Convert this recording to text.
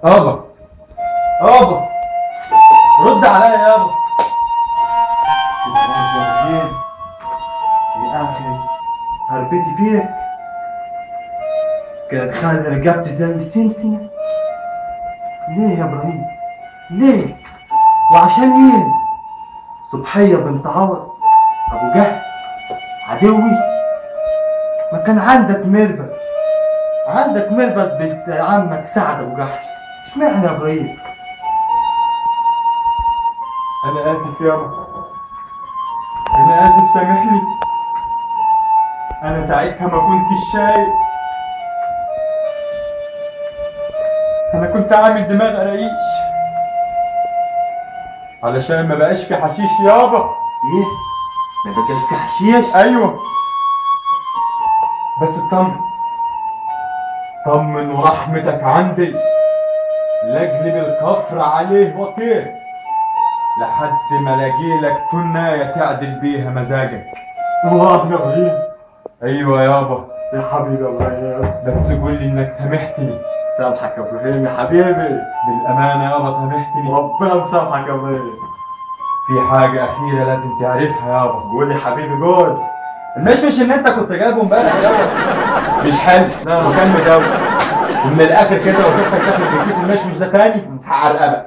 يابا يابا رد عليا يابا. يا اخي هربتي فيك كانت خالد رقبتي زي السمسمة. ليه يا ابراهيم؟ ليه؟ وعشان مين؟ صبحية بنت عوض ابو جهل عدوي. ما كان عندك مربد، عندك مربد بنت عمك سعد ابو جهل. اشمعنى يا ابراهيم؟ انا اسف يابا، انا اسف، سامحني. انا ساعتها ما كنتش شايف، انا كنت عامل دماغ قرايش علشان ما بقاش في حشيش يابا. ايه؟ ما بقاش في حشيش؟ ايوه بس اطمن، طمن ورحمتك عندي لاجلب الكفر عليه وطير لحد ما الاقيلك تنايه تعدل بيها مزاجك. والله العظيم يا ابراهيم. ايوه يابا. يا حبيبي يا ابراهيم، بس قول لي انك سامحتني. سامحك يا ابراهيم يا حبيبي، بالامانة يابا سامحتني. ربنا مسامحك يا ابراهيم. في حاجة اخيرة لازم تعرفها يابا. قول يا حبيبي قول. المشمش اللي انت كنت جايبه امبارح يابا مش حلو وكان مدوب، ومن الاخر كده لو شفتك داخل في كيس المشمش ده تاني هعرقبك.